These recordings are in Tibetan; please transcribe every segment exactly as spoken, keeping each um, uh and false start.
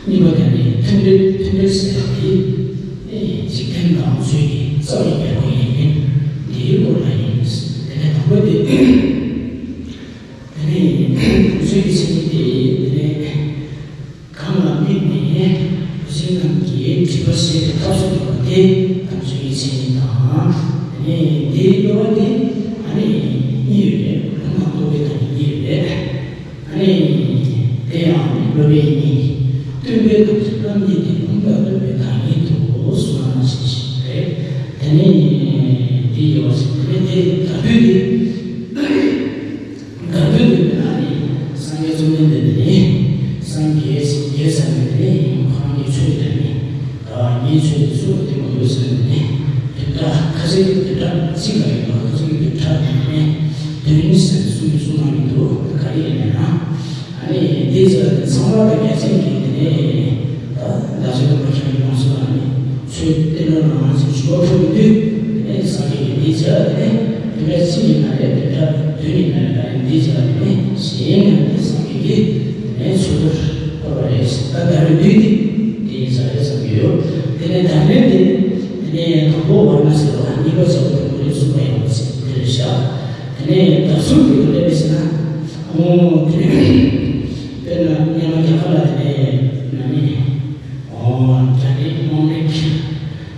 གཉིས་པ་དེ་ནི་མཐུན་སྒྲིལ། མཐུན་སྒྲིལ་ཟེར་བ་དེ་འཇིག་རྟེན་དང་ཆོས་ཀྱི་རྩ་བའི་རྒྱལ་པོ་ཡིན་མིན་དེའི་སྐོར་ལ་ཡིན། དེ་ནས་དང་པོ་དེ། དེ་ནས་དམ་ཆོས་ཀྱི་མཚན་ཉིད་དེ། དེ་ནས་གང་ལ་དམིགས་ནས་བུ་ཆེན་རྣམས་ཀྱིས་སྒྲིབ་པ་ཞེས་པའི་ཐབས་སུ་འདོད་པ་དེ་དམ་ཆོས་ཀྱི་མཚན་ཉིད་དང་། དེ་ནས་དེའི་གཡོ་བ་དེ་ཨ་ནི་གཉིས་ཡོད་རེད། ལུང་དང་རྟོགས་པའི་དང་གཉིས་ཡོད་རེད། ཨ་ནི་དེ་ཡང་སློབ་དཔོན་གཉིས། སྟོན་པའི་དང་བཅས་རྣམ་གཉིས་ཏེ། ལུང་དང་རྟོགས་པའི་དང་ཉིད་དུ་གསུངས་པ་ནང་བཞིན་ཞིག་རེད། དེ་ནི་དེ་ཡོད་ཟེར། དེ་ནི་དེ་དང་པོ་དེ། དང་པོ་དེ་ནི་ཨ་ནི་སངས་རྒྱས་བཅོམ་ལྡན་འདས་དེ་ནི་སངས་རྒྱས་རྒྱས་ཟེར་ནས་དེ་ནི་ཁོ་རང་གི་ཆོས་དེ་ནི། ད་ངའི་ཆོས་དེ་སུ་ལ་བསྟན་པ་ཡོད་ཟེར་ན། དེ་ནི་བསྡུས་གྲྭ། ཁ་ཅིག་གིས་བསྡུས་གྲྭ་གཅིག་ལ་ཡོད་པ། ཁ་ཅིག་གིས་བསྡུས་གྲྭ་དེ་ནི་བདུན་ཟེར་གསུངས་གསུངས་གནང་གི་འདུག་ག་རེ་ཡིན་ན། ཨ་ནི་དེ་ཚོ་ཚང་མ་ལ་རྒྱལ་མཚན་གྱིས་དེ་ནས་ད་བདག་ཅག་སྟོན་པ་ཁྱེད་རང་ལ་སོགས་ཨ་ནི་ཆོས་བསྟན་རོགས་གནང་ཟེར་ཞུ་བ་ཕུལ་གྱི་འདུག་དེ་ནས་སངས་རྒྱས་ཀྱིས་དེ་བྱས་དེ་ནས་བདུན་གྲྭ་གཅིག་ཡིན་ན་རེད། བདུན་གྲྭ་བདུན་ཡིན་ན་རེད། ཨ་ནི་དེ་བྱས་དེ་ནས་གཞན་ཡང་དེ་སངས་རྒྱས་ཀྱིས་དེ་ནས་ཆོས་ལ་བསྐོར་བ་རེད། ད་ད་རེས་དུས་དེ་དེ་ཡིན་ས་རེད་བསམ་གྱི་ཡོད། དེ་ནས་ད་རེས་དེ་དེ་ནས་དང་པོ་ཝར་ན་ཟེར་བ། གཉིས་པ་བྱ་བ་དང་པོ་རེད། གསུམ་པ་ཡང་བ་ཟེར་དེ་རེད་བཞག་དེ་ནས་ད་གསུམ་དེ་ག་རེ་རེད་ཟེར་ན། ཨོ། དེ་ནས་དཔེར་ན་སྔོན་མ་རྒྱ་གར་ལ་དེ་ནས་ན་ནི། ཨོ། རྒྱ་རིགས་དམངས་རིགས།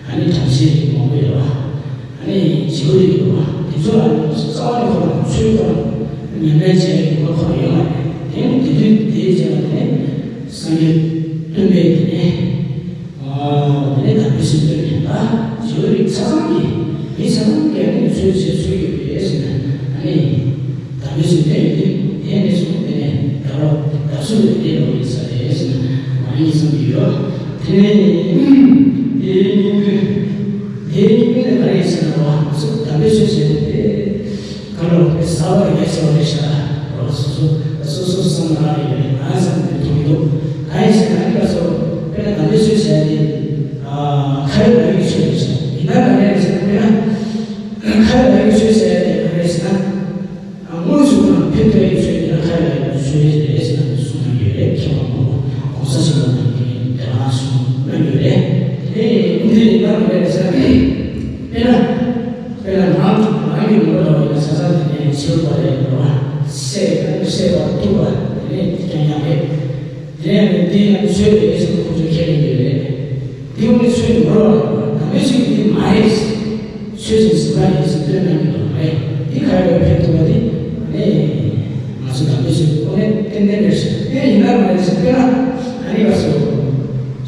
ཨ་ནི་བྲམ་ཟེའི་རིགས་མང་པོ་ཡོད་པ། ཨ་ནི་བྱིའུ་རིགས་ཡོད་པ། དེ་ཚོ་ལ་ནི་རྩ་བ་ནས་ཁོ་རང་ཆོས་ཁོ་རང་ཉམས་ལེན་བྱེད་ཡག་གི་ཁོ་རང་ཡོད་མ་རེད། དེ་ནི་དེ་དུས་དེའི་རྗེས་ལ་དེ་ནས་སངས་རྒྱས་སྟོན་པས་དེ་ནས། ཨོ། དེ་ནས་དམ་པའི་ཆོས་སྟོན་ནས། ད་བྱིའུ་རིགས་ཆ་ཚང་གིས། མི་ཆ་ཚང་གིས་ཨ་ནི་ཆོས་བྱེད་ཚུལ་ཡོད་པས་ཟེར་ན། ཨ་ནི་དམ་པའི་ཆོས་སྟོན་ཡོད་དུས། དེ་ནས་བཟུང་དེ་ནས་ད་རུང་ད་གཟོད་དེ་ལོ་ཡིན་ས་རེད་ཟེར་ན། མ་ཡིན་བསམ་གྱི་ཡོད། དེ་ནས་དེའི་སྙིང་པོ། དེའི་སྙིང་པོ་དེ་ག་རེ་ཡིན་ཟེར་ན། ང་ཚོ་དམ་པའི་ཆོས་བྱེད་དུས་དེ། ག་ལོ་ཟབ་པ་རེད་ཟེར་བ་རེད་ཤག་སོ་སོ་སོ་སོ་བསམ་ན་རེད། ང་བསམ་དེ་མཐོང་གི་འདུག་གང་ཡིན་ཟེར་ན། ཨ་ནི་ང་ཚོ་དཔེར་ན་དམ་པའི་ཆོས་བྱས་ཏེ། ཨ། ཁ་ཡོད་ལག་ཡོད་ཆོས་རེད་ཤག་ཡིན་ན་ག་རེ་རེད་ཟེར་ན། དཔེར་ན་ཁ་ཡོད་ལག་ཡོད་ཆོས་བྱས་ཏེ་ག་རེ་རེད་ཟེར་ན། ཨ། དངོས་སུ་ཁོ་རང་ཕན་ཐོགས་ཡོད་ཆོས་ཡིན་ན་ཁ་ཡོད་ལག་ཡོད་ཆོས་རེད་ཟེར་ན་གསུངས་གནང་གི་ཡོད་རེད། མཁས་པ་མང་པོ་གོང་ས་ཆེན་པོ་རྣམས་ཀྱིས་དེ་རང་གསུངས་གནང་གི་ཡོད་རེད། དེ་འདི་ཡིན་ན་ག་རེ་རེད་ཟེར་ན། དཔེར་ན། དཔེར་ན་རང་རང་གི་ངོ་བོ་འདྲ་བ་ཡིན་ན་ཆ་ཚང་དེ་ནས་བྱིའུ་པ་རེད་འགྲོ་བ། སྲེད་པ་སྲེད་པ་གཏུབ་པ་དེ་ནས་རྐྱང་རྐྱང་རེད། དེ་ནས་དེ་ཡང་ཆོས་རེད་ཟེར་ཁོ་ཚོས་ཁས་ལེན་གྱི་རེད། དེ་ཡང་ནི་ཆོས་ཉིད་མ་རེད་པ། དམ་པའི་ཆོས་ཀྱི་དེ་མ་རེད། ཆོས་ཀྱི་ཟིན་པ་རེད་ཟེར་སྟོན་གནང་གི་འདུག་རེད། འདི་ག་རེ་ཕན་ཐོགས་པ་དེ་ནས་ང་ཚོ་དམ་པའི་ཆོས་ཀྱི་ཐོག་ནས་ཏན་ཏན་རེད་ཤག་དེ་ཡིན་ན་མ་རེད་ཟེར་དཔེར་ན་ཨ་ནི་བ་སོ།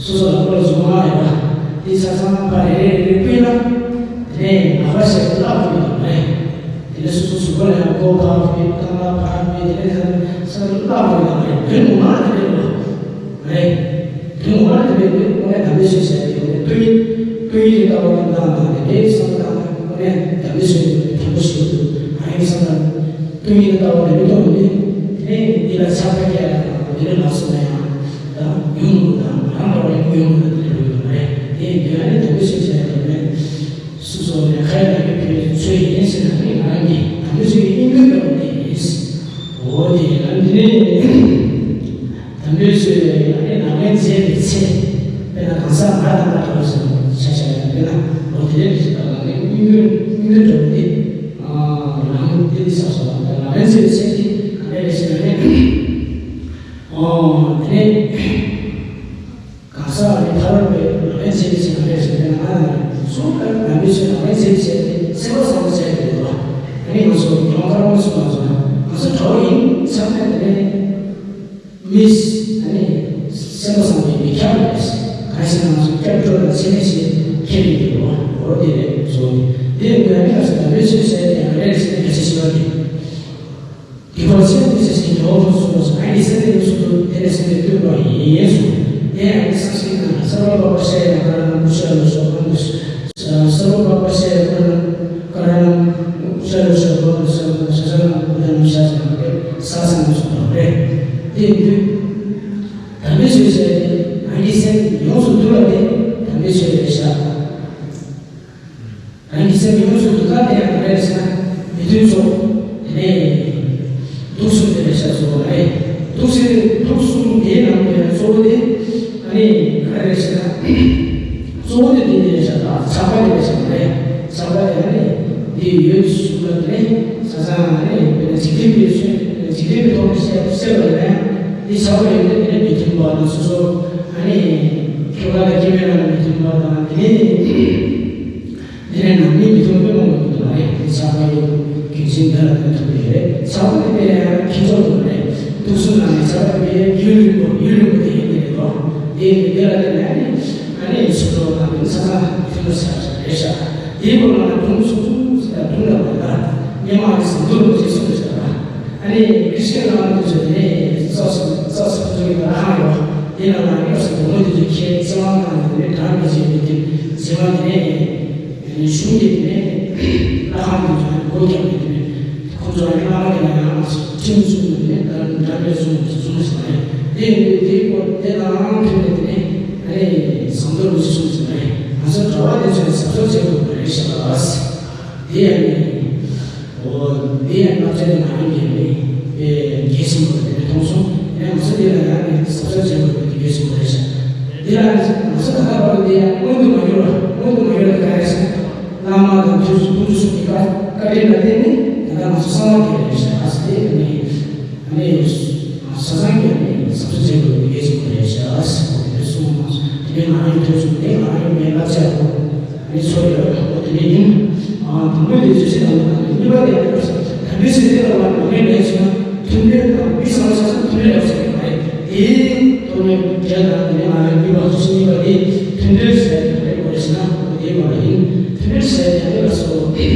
སོ་སོ་ལ་སྐོར་བཟོ་མ་ཡོད་པ། དེ་ཆ་ཚང་པ་རེ་རེ་རེ་རེ་བརྐུས་ན། དེ་ནས་ལག་པ་ཞིག་བརླག་འགྲོ་གི་འདུག་རེད། དེ་ནས་སོ་སོ་གཟུགས་པོ་ལ་ཡང་མགོ་བར་བརྐུས། རྐང་ལག་བར་བརྐུས། དེ་ནས་ས་ས་བརླག་འགྲོ་གི་འདུག་རེད། དོན་ངོ་མ་དེ་རེད་འགྲོ། རེད། དོན་ངོ་མ་དེ་རེད། དངོས་གནས་དམ་པའི་ཆོས་བྱས་ཏེ་དངོས་གནས་སྟོང་ཉིད་སྟོང་ཉིད་ཀྱི་ལྟ་བ་དེ་འདྲ་དང་དེ་འདྲའི་བསམ་བློ་བཏང་ན་དངོས་གནས་དམ་པའི་ཆོས་དེ་དྲང་པོ་ཞིག་འདུག་ཨ་ཡིན་བསམ་ན། སྟོང་ཉིད་ཀྱི་ལྟ་བ་དེ་མི་གཏོང་ནི། དེ་ནས་འདི་ལ་ཆགས་པ་སྐྱེ་ཡ་དང་དེ་འདྲ་མ་བཟོ་ན་ཡང་། ད་ཡོང་དགོས་དང་རང་འདྲ་བ་ཡང་ཡོང་དགོས་དང་དེ་འདྲ་ཡོད་མ་རེད། དེ་ཡིན་དུས་ཨ་ནི་དམ་པའི་ཆོས་བྱས་ཏེ་དངོས་གནས། སོ་སོ་ནས་ཁ་ཡ་ལག་ཡོད་ཕན་ཚུན་ཡིན་ཟེར་ན་ནི་ང་རང་གི་དམ་པའི་ཆོས་ཀྱི་སྙིང་པོའི་སྐབས་དེ་ཡིན། འོ་དེ་ཡིན་ན་འདི་ནས་དམ་པའི་ཆོས་ལ་ཡང་ནི་ལག་ལེན་མཛད་པའི་ཚེ། དཔེར་ན་གང་ཟག་ང་དང་ང་འདྲ་བ་ཟེར་ན་ཆ་བཞག་ཡང་དཔེར་ན་འོ་དེ་ལས་ཀྱི་ལག་ལེན་སྙིང་པོའི་སྙིང་པོའི་སྐབས་དེ། ལག་ལེན་དེ་ནི་ཟབ་སོང་བ། ལག་ལེན་མཛད་པའི་ཚེ་དེ་ག་རེ་རེད་ཟེར་ན་ནི། འོ་དེ་ནས། གང་ཟག་ནི་ཕ་རོལ་པོས་ལག་ལེན་བྱེད་པའི་ཚེ་ག་རེ་ཟེར་ན། ང་ལ་གསུངས་པར་དམ་པའི་ཆོས་ལག་ལེན་བྱེད་པའི་ཚེ་སེམས་པ་བཟང་པོ་བྱས་ཏེ་འདུག་པ། ཨ་ནི་ང་ཚོ་རྒྱལ་བ་ཀརྨ་པ་གསུངས་པ་ཚོ་ང་ཚོ་གྲོགས་ཡིན་ཚང་མས་དེ་ནས་མིས་ཨ་ནི་སེམས་པ་བཟང་པོས་མི་ཁྱབ་པ་རེད། གང་ཞིག་ང་ཚོ་སྐྱབས་འགྲོ་དང་ཕྱི་མ་ཞེས་ཁས་ལེན་གྱི་འདུག་པ། འོ་དེ་རེད་ཚོ། དེ་ཡིན་དུས་ཨ་ནི་ང་ཚོ་དམ་པའི་ཆོས་བྱས་ཏེ་ག་རེ་རེད་ཟེར་ན་རྒྱ་ཆེ་ཞི་བ་དེ། དེ་འཁོར་ཚེ་འདི་ཚེ་ཞིང་ཁྱེར་འོག་ཏུ་སོང་བ་སོང་། ཨ་ནི་སེམས་ནི་ཡོངས་སུ་འདུལ། དེ་ནས་སེམས་ནི་བཏུལ་བ་ཡིན་གསུངས། དེ་ཡང་ནི་སངས་རྒྱས་ཀྱིས་སརྦ་པ་པྲ་ཤཱི་ཡ་ཀ་ར་ཎམ་ཨུ་ཅ་ལོ་ཤོ་ཀ་ནི། སརྦ་པ་པྲ་ཤཱི་ཡ་ཀ་ར་ཎམ་ཀ་ར་ཎམ་ཨུ་ཅ་ལོ་ཤོ་ཀ་ནི་ཤ་ཤ་ཀ་ནི་བུདྡྷ་ནམ་ཤཱ་ཙ་ན་ཀ་ས་ས་ནི་གསུངས་པ་རེད། དེ་ཡིན་དུས་དམ་པའི་ཆོས་བྱས་ཏེ་རང་གི་སེམས་ཡོངས་སུ་འདུལ་བ་དེ་དམ་པའི་ཆོས་རེད་ཤག་རང་གི་སེམས་ཡོངས་སུ་འདུལ་སྟངས་དེ་ཡང་ག་རེ་རེད་ཟེར་ན། མི་མཐུན་ཕྱོགས། དེ་ནས་དུག་གསུམ་དེ་རེད་ཤག་གསུངས་པ་རེད། དུག་གསུམ་དེ་དུག་གསུམ་དེའི་ནང་དུ་ཡང་གཙོ་བོ་དེ། ནི་ག་རེ་ཟེར་ན། གཙོ་བོ་དེ་འདི་ནས་བཞག་ལ་ཆགས་པ་དེ་ལས་བཞག་མ་རེད། ཆགས་པ་དེ་ནི་འདི་ཡོད་གསུངས་ལ་དེ་ནས་ཆ་ཚང་ནི་དཔེར་ན་འཇིག་རྟེན་པའི་ཚུལ་འཇིག་རྟེན་པའི་ཐོག་ནས་བཤད་བཤད་པ་ཡིན་ན་ཡང་འདི་ཆགས་པ་ཡོད་དེ་དེ་ནས་མི་མཐུན་པ་དང་སོ་སོ་ཨ་ནི་ཁྱོ་ག་དང་སྐྱེ་དམན་ལ་མི་མཐུན་པ་དང་དེ་ནས། དེ་ནས་ནང་མི་མི་ཐུབ་པའི་དབང་དུ་མ་རེད། ཆགས་པ་ཡོད་རྒྱུ་མཚན་འདི་ལ་ཐུག་པའི་རེད། ཆགས་པ་དེ་དཔེ་ཡང་ཁྱི་ཚོགས་དུ་མ་རེད། ཐུགས་སུ་ནང་ནས་ཆགས་པ་དཔེ་ཡུན་རིང་པོ་ཡུན་རིང་པོ་དེ་ཡིན་དེ་རེད་དོ། དེ་ཡིན་དེ་ལ་དེ་ནས་ཨ་ནི་ཨ་ནི་སུ་ཚོགས་དང་དེ་ས་ས་ཐུན་མོང་ས་ས་རེད་ཤག་དེའི་སྐོར་ལ་ང་དུང་སུ་ཚུ་ཟེར་ཡ་དུང་ལ་མ་ལ་སྙེ་མ་ཨ་ནི་ཟམ་དུ་རུ་ཅེས་སུ་རེད་ཤག་ཨ་ནི་ཁྲི་སྐྱེས་ལ་དུ་ཚོད་དེ་ནས་ས་ས་ས་ཚོ་གི་ལ་ཧ་ཡོད། དེ་ལ་ང་ནི་ས་ས་དུང་མོ་དེ་ཚོ་ཁྱེད་ཚེ་དབང་དང་དེ་ནས་དྲ་མི་བྱེད་མི་དེ་ཚེ་དབང་དེ་ནས། གཞུང་གི་དེ་ནས་ལྷ་ཁང་དེ་ཚོ་སྒོ་བརྒྱབ་ནས་དེ་ནས་ཁོ་ཚོ་བླ་མ་དེ་ལ་ཡང་ཁྲིམས་བཟུང་ནས་དེ་ནས་འདྲ་འདྲ་འདྲ་བཟུང་བཟུང་ཟིན་ནས་དེ་ཡིན་དུས་དེའི་སྐོར་དེ་དང་མཐུན་ནས་དེ་ནས་ཨ་ནི་ཟངས་མདོག་རུ་ཞིག་གསུངས་ཟིན་ནས་ང་ཚོ་གྲྭ་བ་དེ་ཚོས་ཟབ་ཟོབ་བྱེད་དགོས་པ་རེད་ཤག་དེ་ཡང་ནི། འོ། འདི་ཡང་བསླབ་བྱ་དེ་ང་རང་གིས་ནི་དཔེ་གལ་ཆེན་པོ་དེ་འདྲ་མཐོང་སོང་། ཡང་ང་ཚོ་འདི་ལ་ཡང་ནི་གཟབ་གཟབ་བྱེད་དགོས་པ་དེ་གལ་ཆེན་པོ་རེད་ཤག་འདི་ལ་ང་ཚོ་ད་ལྟ་བར་དུ་འདི་ཡང་སྔོན་དུ་མ་འགྱུར་བ་སྔོན་དུ་མ་འགྱུར་བ་དེ་ག་རེ་ཟེར། བླ་མ་དང་དུས་སུ་ཀུན་ཏུ་གསུངས་པའི་བཀའ་བཀའ་དྲིན་ལ་བརྟེན་ནས་ད་ལྟ་ང་ཚོ་གསང་བ་དེ་རེད་ཤག་ཨ་ཙི་དེ་ནི་ཨ་ནི་ས་སང་གི་ནི་གཟབ་གཟབ་བྱེད་དགོས་པ་དེ་གལ་ཆེན་པོ་རེད་ཤག་ཨ་ཙི་དེ་འདྲ་གསུངས་མ་སོང་། དེ་ནས་ང་རང་གི་དུས་སུ་དེ་ང་རང་གི་མེད་བསླབ་བྱ་དགོས། མི་ཚོ་ཡོད་པ་དེ་ནས་ཡིན། ཨ་དང་པོ་དེ་ཚོས་སེམས་དང་པོ་དང་གཉིས་པ་དེ་ཡང་དམ་པའི་སེམས་དེ་ལ་བ་ནང་མེད་མེད་ཟེར་ན་མཐུན་སྒྲིལ་དང་མི་ཚང་མ་ཆ་ཚང་མཐུན་སྒྲིལ་ཡོད་ཟེར་གྱི་མ་རེད། དེའི་ཐོག་ནས་འབྲེལ་དང་དེ་ནས་ང་རང་གཉིས་པ་ཚོ་གཉིས་པ་དེ་མཐུན་སྒྲིལ་ཟེར་གྱི་མ་རེད་དགོས་རེད་ཟེར་ན་དེའི་བར་ལ་ཡིན། མཐུན་སྒྲིལ་ཟེར་ཡང་དེ་ལ་སོ། མཐུན་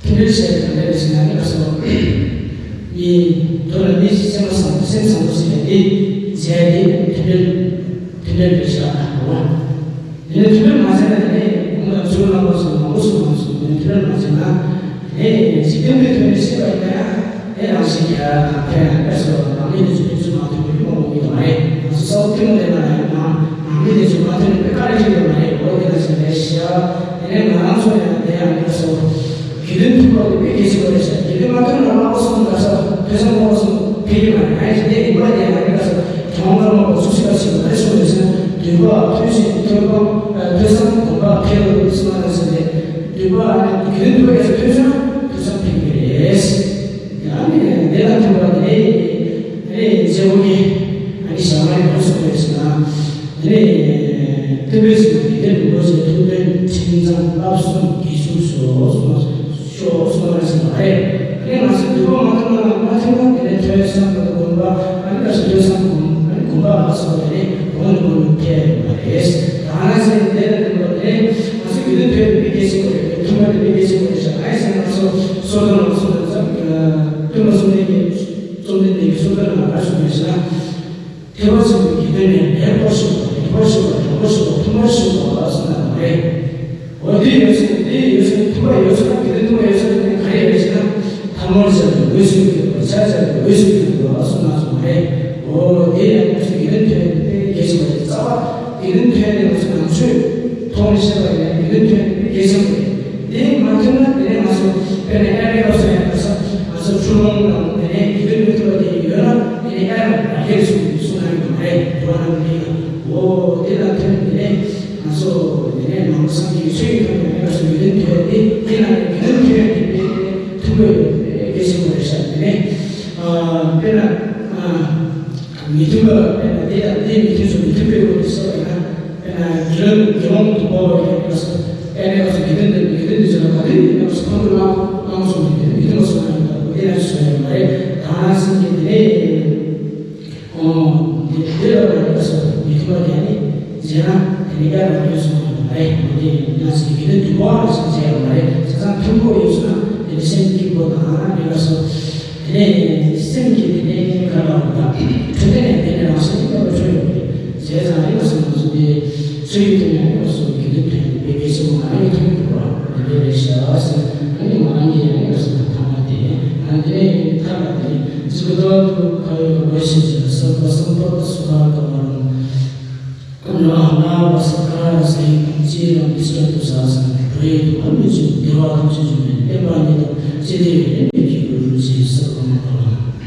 སྒྲིལ་བྱས་ཏེ་ག་འདྲ་རེད་ཟེར་ན་ནི་ལགས་སོ། མི་དོན་ལ་མི་སེམས་པ་བཟང་སེམས་བཟང་པོ་ཟེར་ཡ་དེ་མཛད་དེ་མཐུན་སྒྲིལ་མཐུན་སྒྲིལ་རེད་ཤག་འོ། དེ་ནས་མཐུན་སྒྲིལ་མ་བྱས་ན་དེ་ནས་ཁོང་ལ་ཚུར་ལངས་པ་སོང་མང་པོ་སོང་མང་སོང་དེ་ནས་མཐུན་སྒྲིལ་མ་བྱས་ན་དེ་ནས་འཇིག་རྟེན་པའི་དོན་དུ་བཤད་པ་ཡིན་ན་ཡང་དེ་རང་བཞིན་གྱིས་ཡར་དང་ཕེབས་ཡང་ལགས་སོ་ནང་མི་དེ་ཚོ་ཕན་ཚུན་མ་མཐུན་པ་ཡོང་མི་ཡོང་མ་རེད། ང་ཚོ་ས་འོག་ཐུན་མོང་ལས་ན་ཡང་ནང་ནང་མི་དེ་ཚོ་མ་མཐུན་པའི་བཀའ་ལས་ཁྱེར་ཡོད་མ་རེད། འོ་དེ་ལ་བྱས་ནས་ཤག་དེ་ནས་ང་རང་ཚོ་ཡང་དེ་ཡང་ལགས་སོ། དགེ་འདུན་མཐུན་པ་དེ་དཔེ་གལ་ཆེན་པོ་རེད་ཤག་དགེ་འདུན་མ་མཐུན་ན་བླ་མ་གསུམ་ལ་ས་ཐོས་བསམ་སློབ་པ་གསུམ་ཕན་གྱི་མ་རེད། ཨ་ཡེ་དེ་ཡིན་པ་དེ་ང་རེ་ལ་ས་གྲོང་ཁ་མ་པོ་སུ་ཞིག་ལ་ཞིག་མ་རེ་གསུངས་རེད་ཟེར་ན་འདུན་པ་ཐོས་བསམ་ཐོས་པ་ཐོས་བསམ་སྒོམ་པ་འཕེལ་གསུངས་རེད་ཟེར་ཏེ་འདུན་པ་ཨ་ནི་དགེ་འདུན་མཐུན་པ་ཡེ་ས་ཐོས་བསམ་ཐོས་བསམ་ཕན་གྱི་རེད། ཡང་ནི་དེ་དང་མཐུན་པ་དེ་ནི་ཨ་ནི་མཛད་པོ་གི་ཨ་ནི་ཞག་མ་རེ་གསུངས་རེད་ཟེར་ན། དེ་ནས་སྟོན་པའི་གཟིགས་པ་དགེ་ལྡན་རིན་པོ་ཆེ་ཐུགས་དོན་ཁྲིམས་གཙང་བསླབ་གསུམ་དགེ་ཚུལ་སོགས་གསུངས་ཤོག་གསུངས་པ་ཞིག་མ་རེད། དེ་ནས་ང་ཚོའི་འདུན་པ་མ་ཐོན་ན་མ་ཐོན་ན་དེ་ནས་ཐོས་བསམ་དང་སྒོམ་པ་ཨ་ནི་བཀའ་ཆོས་ཐོས་བསམ་སྒོམ་ཨ་ནི་སྒོམ་པ་ལ་སོགས་དེ་ནས་གོང་ནས་གོང་དུ་འཕེལ་ཡོང་བ་རེད། ད་ང་ཚོའི་འདས་ལ་འདུན་པ་དེ་ནས་ང་ཚོའི་དགེ་འདུན་ཐོས་པའི་དགེ་ཆེན་པོ་རེད། མཐུན་པ་དེ་དགེ་ཆེན་པོ་རེད་ཤག་ཨ་ཡེ་ཟེར་ང་ཚོ་སོ་ཐོན་ལ་སོ་ཐོན་ཙམ་སྟོན་པ་གསུམ་ལྡན་གྱི་བཅོམ་ལྡན་འདས་ཀྱིས་སོ་ཐོན་ལ་ག་རེ་གསུངས་ཡོད་ཟེར་ན། ཐེག་པ་ཆེན་པོའི་དགེ་འདུན་ནི་ལེགས་པར་ཞུགས་པ་ལེགས་པར་ཞུགས་པ་དྲང་པོར་ཞུགས་པ་མཐུན་པར་ཞུགས་པ་ལ་གསུངས་པ་དང་རེད། འོ་དེ་ཡོད་ཚེ་དེ་ཡོད་ཚེ་མཐུན་པ་ཡོད་ཚེ་དགེ་འདུན་མཐུན་པ་ཡོད་ཚེ་དེ་ག་རེ་ཡོད་ཟེར་ན་ཐལ་མོ་སྦྱར་ཏེ་འོད་སྲུང་གི་བར་ཆ་སྦྱར་ཏེ་འོད་སྲུང་གི་བར་གསུངས་ན་གསུངས་པ་རེད། འོ་དེ་ཡང་ང་ཚོ་དགེ་འདུན་ཐོན་དེ་དཔེ་གལ་ཆེན་པོ་རེད། རྩ་བ་དགེ་འདུན་ཐོན་ནས་ང་ཚོ་ནང་ཆོས་ཐོག་ནས་བཤད་པ་ཡིན་ན་དགེ་འདུན་ཐོན་དེ་དཔེ་གལ་ཆེན་པོ་རེད། དེ་མ་ཐོན་ན་དེ་ནས་ང་ཚོ་དཔེར་ན་ཨ་རིའི་སྐབས་སུ་ཡང་ང་ཚོ་ང་ཚོ་ཁྲུ་ལོང་དང་དེ་ནས་དགེ་འདུན་མི་མཐུན་པ་དེ་ཡོད་ན་དེ་ནས་ཨ་ར་ཡར་རྒྱས་སུ་སོང་ན་ཡོད་མ་རེད། འགྲོ་བ་རྣམས་ཀྱི་འོ་དེ་ལ་ཐོན་དེ་ནས་ང་ཚོ་དེ་ནས་ནང་པ་སངས་རྒྱས་ཀྱི་ཆོས་ཀྱི་ཐོག་ནས་ཨ་ནི་ང་ཚོ་དགེ་འདུན་ཐོན་དེ་དེ་ལ་དགེ་འདུན་ཐོན་དེ་དཔེ་མཐུན་པ་ཡོད་དཔེ་གལ་ཆེན་པོ་རེད་ཤག་དེ་ནས་དཔེར་ན། མི་མཐུན་པ་དཔེར་ན་དེ་དང་དེ་མི་མཐུན་སོང་མི་མཐུན་པའི་སྐོར་དུ་བཤད་པ་ཡིན་ན། དཔེར་ན་དགེ་སློང་དགེ་སློང་དུ་འབོ་བ་ཡིན་ན་སོ། དཔེར་ན་སོ་དགེ་འདུན་དང་དགེ་འདུན་དུ་བྱས་ན་ག་དུས་ཡིན་ན་སོ་ཁོང་ཁྲོ་ལངས་ལངས་སོང་ནས་དེ་ནི་མི་མཐུན་པ་སོང་ན་ཡིན་ད་དེ་ཡང་སོང་ཡོད་མ་རེད། ད་ང་སེམས་ཀྱི་དེ་ནས་ཨོ་དེ་དེ་ལ་བར་ན་སོ་མི་མཐུན་པ་དེ་ནི་བྱས་ན་དེ་ནི་ཡར་ལ་ཡོད་སོང་ཡོད་མ་རེད། དེ་ཡིན་ན་སོ་དགེ་འདུན་དུ་འབོ་བ་ལ་སོ་བྱས་ཡོད་མ་རེད། བྱས་ཙང་མཐུན་པོ་ཡོད་སོང་ན་དེ་ནི་སེམས་སྐྱིད་པོ་དང་དེ་ལ་སོ། དེ་ནས་སེམས་ཀྱི་དེ་ནས་ག་ལ་འོང་ད། འཕྲོད་བསྟེན་ནས་དེ་ནས་རང་བཞིན་གྱིས་སྟོན་པ་འཕྲོད་ཡོང་གི་རེད། བྱས་ཙང་ཨ་ནི་ང་ཚོ་ང་ཚོ་དེ་ཆོས་ཡིག་ཐོན་ཡང་ཨ་ནི་ང་ཚོ་དགེ་འདུན་ཐོན་ཡང་དཔེ་དགེ་ཆེན་པོ་ང་རང་གིས་ཐོན་གྱི་རེད་པ། དེ་འདྲ་རེད་ཤག་ཟེར། ཨ་ནི་ང་རང་གིས་ཨ་ནི་ང་ཚོ་ཐ་མ་དེ་ཨ་ནི་དེ་ནས་ཐ་མ་དེ་ནས་ཇི་ག་ཏོ་ཏུ་ཁ་ཡོ་ག་བ་ཤི་ཇི་ལ་སམ་པ་སམ་པ་སུ་ཁ་ག་བ་རང་ཀམ་ལ་ཧ་ན་བ་ས་ཀ་ར་སེ་ཀམ་ཅི་རམ་ཏི་སྲ་ཏུ་ས་སམ་རེ་ཏུ་ཨ་ནི་ཅི་དེ་བ་ཐམས་ཅད་འཇོམས་པའི་བསྟན་པ་ཉིད་དང་ཅི་དེ་བས་ལྡན་པའི་སྐྱེས་བུ་རུ་ཅི་ས་ག་མ་པ་ལ།